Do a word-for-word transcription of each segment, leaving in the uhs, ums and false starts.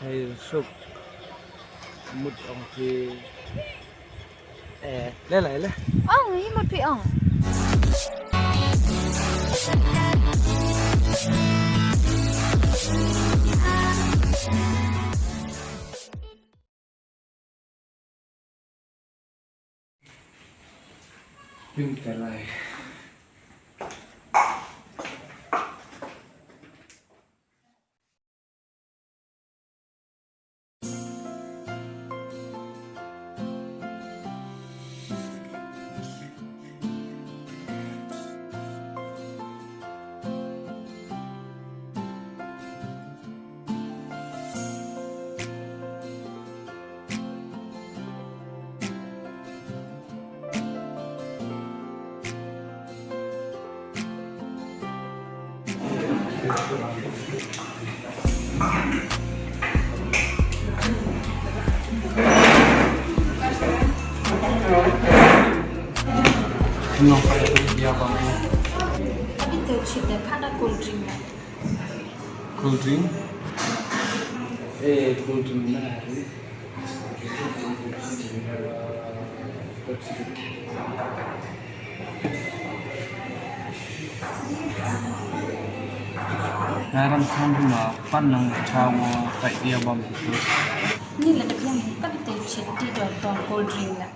Hei suk. Mut ong phi. Eh, le le le. Ong, i mut phi ong. Pink te lai. Nong pada tu dia bang. Abi teu chit deh, pada cold drink. Cold drink? Eh, cold drink na hari. Nga ram tham ma pan nang chawo kai dia bam. Ni la dep yang ka te chit ti dor tong cold drink la.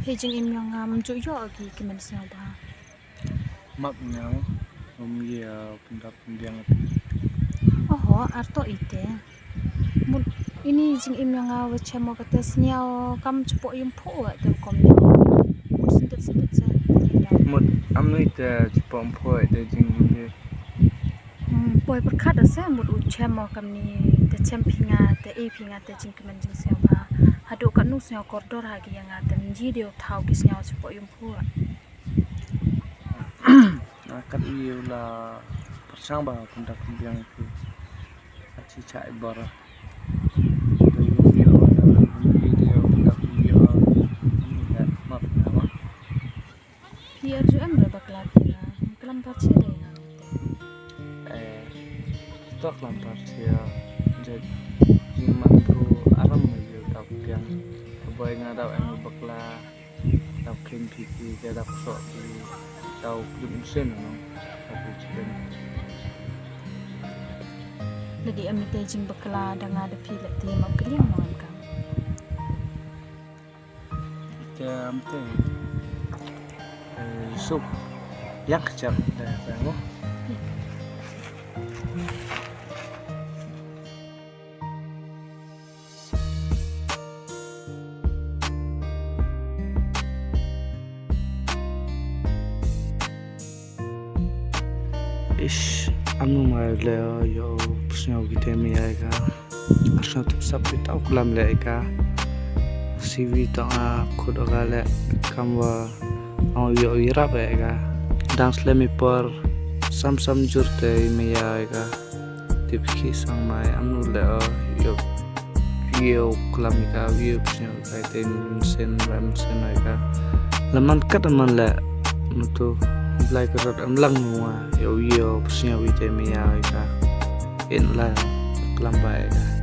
He jingim yong nga, um ju ïoh ki kmen sngewbha. Map nga, um ïa pynrap pynbiang. Oho, arto ite. Mut ini jingim yong nga wa chem mo kata sniaw kam chepo yum pho wa te kom. Mut sendep sendep se. Mut amnu ite chepo yum pho wa te jingim ye. Hmm, poi pyrkhat ase mut u chem mo kamni te chem phi nga te e phi nga te jingkmen jingsngew ba. Haduh katno sngew kordor ha ki ïa nga te mynji dei u thaw ki sngew chepo yum pho. Na kat ïa u la pyrshang ba pyndak pynbiang ïa ki. Achi chai bor. Phi arju em re bakla phi nga, klam par chi re nga. Eh, to klam par chi ya, jai jingman bru aram ma yu tap piang, boy nga dau em bakla, dau klim phi ki, dau sok phi, dau klim sen no, dau klim sen. Dei em ite jingbakla da nga da phi leh te ma kynjang nong em kam. Te am te. Eh, sup. Yang kejap dah tengok. Ish, anu mai le yo psnyo kite mi ai ka. Asno tip sap kita uklam le ka. Sivi to a khud ga le kamwa. Au yo irap ai ka. Dang slem i por sam sam jur te mi ai ka. Tip ki sang mai anu le yo. Yo klam ka yo psnyo ka te msen ram sen ai ka. Laman kat man le mutu blai ka rot am lang nua yo yo psnyo wi te mi ai ka. In la klam bai ka.